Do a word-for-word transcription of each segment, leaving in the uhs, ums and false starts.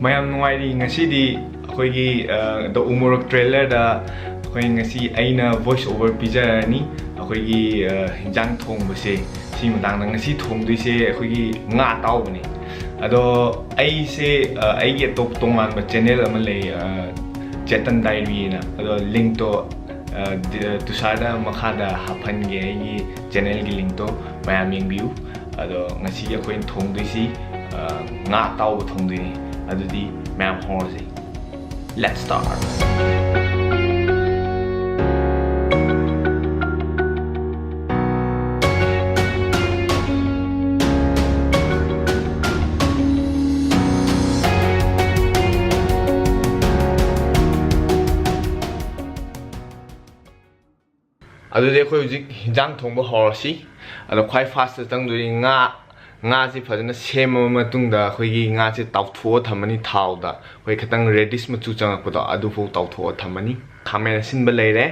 ꯃꯌꯥꯝ ꯅꯨꯡꯉꯥꯏꯔꯤ꯫ ꯉꯁꯤꯗꯤ ꯑꯩꯈꯣꯏꯒꯤ, ꯑ, The ꯎꯃꯣꯔꯣꯛ trailer ꯗ ꯑꯩꯈꯣꯏ ꯉꯁꯤ ꯑꯩꯅ voice over ꯄꯤꯖꯔꯅꯤ꯫ ꯑꯩꯈꯣꯏꯒꯤ, ꯑ, ꯍꯤꯟꯖꯥꯡ ꯊꯣꯡꯕꯁꯦ, ꯁꯤ ꯃꯇꯥꯡꯗ꯫ ꯉꯁꯤ ꯊꯣꯡꯗꯣꯏꯁꯦ ꯑꯩꯈꯣꯏꯒꯤ ꯉꯥ ꯑꯇꯥꯎꯕꯅꯤ꯫ ꯑꯗꯣ ꯑꯩꯁꯦ, ꯑ, ꯑꯩꯒꯤ ꯑꯇꯣꯞ ꯇꯣꯉꯥꯟꯕ channel ꯑꯃ ꯂꯩ, ꯑ, ꯆꯦꯇꯟ Diary ꯅ꯫ ꯑꯗꯣ link ꯇꯣ, ꯑ, ꯗꯤ-, ꯑ, ꯇꯨꯁꯥꯔꯗ ꯃꯈꯥꯗ ꯍꯥꯞꯍꯟꯒꯦ, ꯑꯩꯒꯤ channel ꯒꯤ link ꯇꯣ, ꯃꯌꯥꯝ ꯌꯦꯡꯕꯤꯌꯨ꯫ ꯑꯗꯣ ꯉꯁꯤꯒꯤ ꯑꯩꯈꯣꯏꯅ ꯊꯣꯡꯗꯣꯏꯁꯤ, ꯑ, ꯉꯥ ꯑꯇꯥꯎꯕ ꯊꯣꯡꯗꯣꯏꯅꯤ꯫ ꯑꯗꯨꯗꯤ ꯃꯌꯥꯝ ꯍꯧꯔꯁꯤ꯫ Let's start! ꯑꯗꯨꯗꯤ ꯑꯩꯈꯣꯏ ꯍꯧꯖꯤꯛ ꯍꯤꯟꯖꯥꯡ ꯊꯣꯡꯕ ꯍꯧꯔꯁꯤ꯫ ꯑꯗꯣ ꯈ꯭ꯋꯥꯏ first ꯇ ꯆꯪꯗꯣꯏꯅꯤ ꯉꯥ꯫ ꯉꯥꯁꯤ ꯐꯖꯅ ꯁꯦꯝꯃꯕ ꯃꯇꯨꯡꯗ ꯑꯩꯈꯣꯏꯒꯤ ꯉꯥꯁꯦ ꯇꯥꯎꯊꯣꯛꯑ ꯊꯝꯃꯅꯤ ꯊꯥꯎꯗ꯫ ꯑꯩꯈꯣꯏ ꯈꯤꯇꯪ reddish ꯃꯆꯨ ꯆꯪꯉꯛꯄꯗꯣ, ꯑꯗꯨꯐꯥꯎ ꯇꯥꯎꯊꯣꯛꯑ ꯊꯝꯃꯅꯤ꯫ ꯈꯥꯃꯦꯟ ꯑꯁꯤꯟꯕ ꯂꯩꯔꯦ,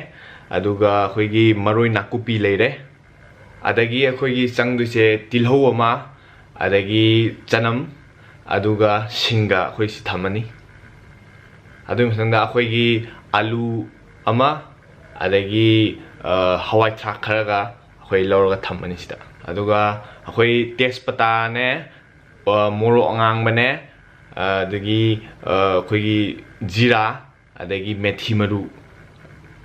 ꯑꯗꯨꯒ ꯑꯩꯈꯣꯏꯒꯤ ꯃꯔꯣꯏ ꯅꯥꯀꯨꯞꯄꯤ ꯂꯩꯔꯦ, ꯑꯗꯒꯤ ꯑꯩꯈꯣꯏꯒꯤ ꯆꯪꯗꯣꯏꯁꯦ ꯇꯤꯜꯍꯧ ꯑꯃ, ꯑꯗꯒꯤ ꯆꯅꯝ, ꯑꯗꯨꯒ ꯁꯤꯡꯒ ꯑꯩꯈꯣꯏ ꯁꯤ ꯊꯝꯃꯅꯤ꯫ ꯑꯗꯨꯒꯤ ꯃꯊꯪꯗ ꯑꯩꯈꯣꯏꯒꯤ ꯑꯂꯨ ꯑꯃ, ꯑꯗꯒꯤ, ꯑ, ꯍꯋꯥꯏ ꯊ꯭ꯔꯥꯛ ꯈꯔꯒ ꯑꯩꯈꯣꯏ ꯂꯧꯔꯒ ꯊꯝꯃꯅꯤ ꯁꯤꯗ꯫ ꯑꯗꯨꯒ ꯑꯩꯈꯣꯏ ꯇꯦꯖꯄꯇꯥꯅꯦ, ꯑ, ꯃꯣꯔꯣꯛ ꯑꯉꯥꯡꯕꯅꯦ, ꯑꯗꯒꯤ, ꯑ, ꯑꯩꯈꯣꯏꯒꯤ ꯖꯤꯔꯥ, ꯑꯗꯒꯤ ꯃꯦꯊꯤ ꯃꯔꯨ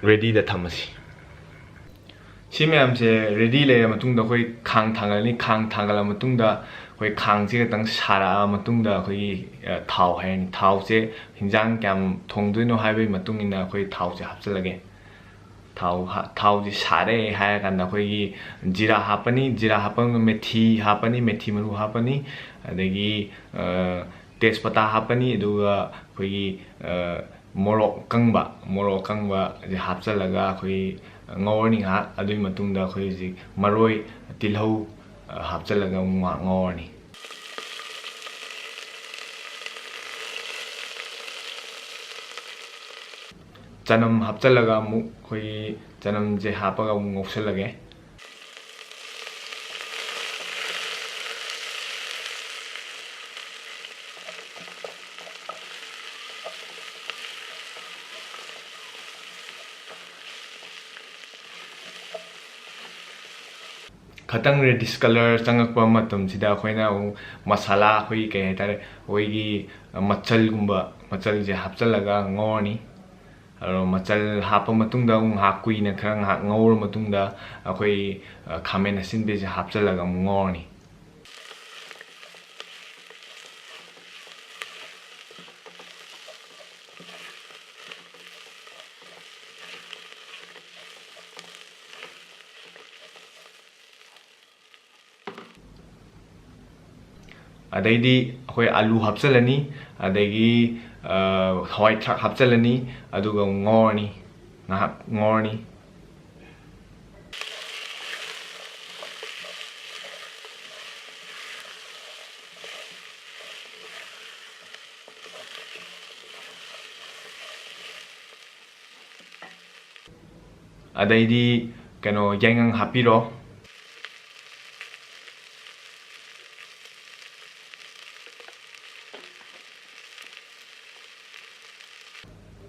ready ꯗ ꯊꯝꯃꯁꯤ꯫ ꯁꯤ ꯃꯌꯥꯝꯁꯦ ready ꯂꯩꯔ ꯃꯇꯨꯡꯗ ꯑꯩꯈꯣꯏ ꯈꯥꯡ ꯊꯥꯡꯒꯠꯂꯅꯤ꯫ ꯈꯥꯡ ꯊꯥꯡꯒꯠꯂ ꯃꯇꯨꯡꯗ ꯑꯩꯈꯣꯏ ꯈꯥꯡꯁꯦ ꯈꯤꯇꯪ ꯁꯥꯔꯛꯑ ꯃꯇꯨꯡꯗ ꯑꯩꯈꯣꯏꯒꯤ, ꯑ, ꯊꯥꯎ ꯍꯩꯔꯅꯤ꯫ ꯊꯥꯎꯁꯦ ꯍꯤꯟꯖꯥꯡ ꯀꯌꯥꯝ ꯊꯣꯡꯗꯣꯏꯅꯣ ꯍꯥꯏꯕꯒꯤ ꯃꯇꯨꯡ ꯏꯟꯅ ꯑꯩꯈꯣꯏ ꯊꯥꯎꯁꯦ ꯍꯥꯞꯆꯤꯜꯂꯒꯦ꯫ ꯊꯥꯎ ꯍꯥ-, ꯊꯥꯎꯁꯦ ꯁꯥꯔꯦ ꯍꯥꯏꯔ ꯀꯥꯟꯗ ꯑꯩꯈꯣꯏꯒꯤ ꯖꯤꯔꯥ ꯍꯥꯞꯄꯅꯤ꯫ ꯖꯤꯔꯥ ꯍꯥꯞꯄ ꯃꯇꯨꯡꯗ ꯃꯦꯊꯤ ꯍꯥꯞꯄꯅꯤ, ꯃꯦꯊꯤ ꯃꯔꯨ ꯍꯥꯞꯄꯅꯤ, ꯑꯗꯒꯤ, ꯑ, ꯇꯦꯖꯄꯇꯥ ꯍꯥꯞꯄꯅꯤ, ꯑꯗꯨꯒ ꯑꯩꯈꯣꯏꯒꯤ, ꯑ, ꯃꯣꯔꯣꯛ ꯑꯀꯪꯕ, ꯃꯣꯔꯣꯛ ꯑꯀꯪꯕꯁꯦ ꯍꯥꯞꯆꯤꯜꯂꯒ ꯑꯩꯈꯣꯏ ꯉꯧꯔꯅꯤ ꯉꯥꯏꯍꯥꯛ꯫ ꯑꯗꯨꯒꯤ ꯃꯇꯨꯡꯗ ꯑꯩꯈꯣꯏ ꯍꯧꯖꯤꯛ ꯃꯔꯣꯏ, ꯇꯤꯜꯍꯧ, ꯑ, ꯍꯥꯞꯆꯤꯜꯂꯒ ꯑꯃꯨꯛ ꯉꯥꯏꯍꯥꯛ ꯉꯧꯔꯅꯤ꯫ ꯆꯅꯝ ꯍꯥꯞꯆꯤꯜꯂꯒ ꯑꯃꯨꯛ ꯑꯩꯈꯣꯏꯒꯤ ꯆꯅꯝꯁꯦ ꯍꯥꯞꯄꯒ ꯑꯃꯨꯛ ꯉꯧꯁꯜꯂꯒꯦ꯫ ꯈꯇꯪ reddish colour ꯆꯪꯉꯛꯄ ꯃꯇꯝꯁꯤꯗ ꯑꯩꯈꯣꯏꯅ ꯑꯃꯨꯛ ꯃꯁꯥꯂꯥ, ꯑꯩꯈꯣꯏꯒꯤ ꯀꯩ ꯍꯥꯏꯇꯥꯔꯦ, ꯑꯩꯈꯣꯏꯒꯤ ꯃꯆꯜꯒꯨꯝꯕ, ꯃꯆꯜꯁꯦ ꯍꯥꯞꯆꯤꯜꯂꯒ ꯉꯧꯔꯅꯤ꯫ ꯑꯗꯣ ꯃꯆꯜ ꯍꯥꯞꯄ ꯃꯇꯨꯡꯗ ꯑꯃꯨꯛ ꯉꯥꯏꯍꯥꯛ ꯀꯨꯏꯅ ꯈꯔ ꯉꯥꯏꯍꯥꯛ ꯉꯧꯔ ꯃꯇꯨꯡꯗ ꯑꯩꯈꯣꯏ, ꯑ, ꯈꯥꯃꯦꯟ ꯑꯁꯤꯟꯕꯤꯁꯦ ꯍꯥꯞꯆꯤꯜꯂꯒ ꯑꯃꯨꯛ ꯉꯧꯔꯅꯤ꯫ ꯑꯗꯩꯗꯤ ꯑꯩꯈꯣꯏ ꯑꯂꯨ ꯍꯥꯞꯆꯤꯜꯂꯅꯤ, ꯑꯗꯒꯤ, ꯑ, ꯍꯋꯥꯏ ꯊ꯭ꯔꯥꯛ ꯍꯥꯞꯆꯤꯜꯂꯅꯤ, ꯑꯗꯨꯒ ꯑꯃꯨꯛ ꯉꯧꯔꯅꯤ, ꯉꯥꯏꯍꯥꯛ ꯉꯧꯔꯅꯤ꯫ ꯑꯗꯩꯗꯤ ꯀꯩꯅꯣ, ꯌꯥꯏꯉꯪ ꯍꯥꯞꯄꯤꯔꯣ꯫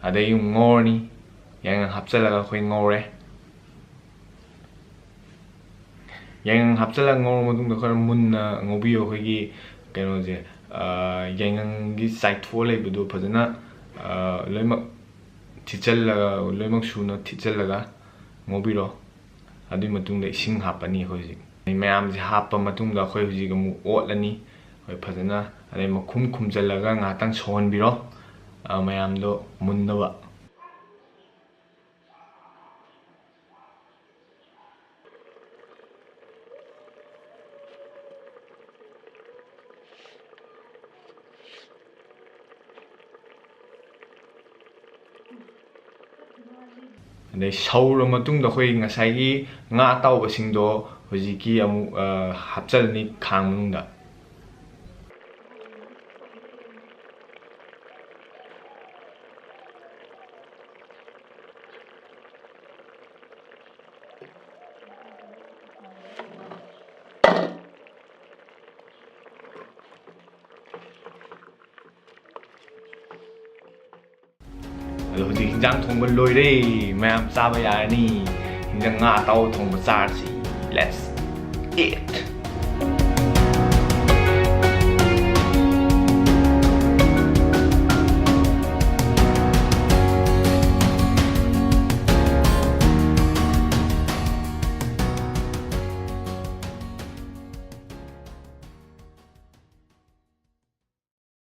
ꯑꯗꯩ ꯑꯃꯨꯛ ꯉꯧꯔꯅꯤ꯫ ꯌꯥꯏꯉꯪ ꯍꯥꯞꯆꯤꯜꯂꯒ ꯑꯩꯈꯣꯏ ꯉꯧꯔꯦ꯫ ꯌꯥꯏꯉꯪ ꯍꯥꯞꯆꯤꯜꯂꯒ ꯉꯧꯔ ꯃꯇꯨꯡꯗ ꯈꯔ ꯃꯨꯟꯅ ꯉꯧꯕꯤꯌꯨ꯫ ꯑꯩꯈꯣꯏꯒꯤ ꯀꯩꯅꯣꯁꯦ, ꯑ, ꯌꯥꯏꯉꯪꯒꯤ ꯆꯥꯏꯊꯣꯛꯑ ꯂꯩꯕꯗꯣ ꯐꯖꯅ, ꯑ, ꯂꯣꯏꯅꯃꯛ ꯊꯤꯠꯆꯜꯂꯒ, ꯂꯣꯏꯅꯃꯛ ꯁꯨꯅ ꯊꯤꯠꯆꯜꯂꯒ ꯉꯧꯕꯤꯔꯣ꯫ ꯑꯗꯨꯒꯤ ꯃꯇꯨꯡꯗ ꯏꯁꯤꯡ ꯍꯥꯞꯄꯅꯤ ꯑꯩꯈꯣꯏ ꯍꯧꯖꯤꯛ꯫ ꯑꯗꯩ ꯃꯌꯥꯝꯁꯦ ꯍꯥꯞꯄ ꯃꯇꯨꯡꯗ ꯑꯩꯈꯣꯏ ꯍꯧꯖꯤꯛ ꯑꯃꯨꯛ ꯑꯣꯠꯂꯅꯤ꯫ ꯑꯩꯈꯣꯏ ꯐꯖꯅ, ꯑꯗꯩ ꯃꯈꯨꯝ ꯈꯨꯝꯖꯤꯜꯂꯒ ꯉꯥꯏꯍꯥꯛꯇꯪ ꯁꯧꯍꯟꯕꯤꯔꯣ, ꯑ, ꯃꯌꯥꯝꯗꯣ ꯃꯨꯟꯅꯕ꯫ ꯑꯗꯩ ꯁꯧꯔ ꯃꯇꯨꯡꯗ ꯑꯩꯈꯣꯏ ꯉꯁꯥꯏꯒꯤ ꯉꯥ ꯑꯇꯥꯎꯕꯁꯤꯡꯗꯣ ꯍꯧꯖꯤꯛꯀꯤ ꯑꯃꯨꯛ, ꯑ, ꯍꯥꯞꯆꯜꯂꯅꯤ ꯈꯥꯡ ꯃꯅꯨꯡꯗ꯫ ꯑꯗꯣ ꯍꯧꯖꯤꯛ ꯍꯤꯟꯖꯥꯡ ꯊꯣꯡꯕ ꯂꯣꯏꯔꯦ, ꯃꯌꯥꯝ ꯆꯥꯕ ꯌꯥꯔꯅꯤ꯫ ꯍꯤꯟꯖꯥꯡ, ꯉꯥ ꯑꯇꯥꯎꯕ ꯊꯣꯡꯕ ꯆꯥꯔꯁꯤ꯫ Let's it.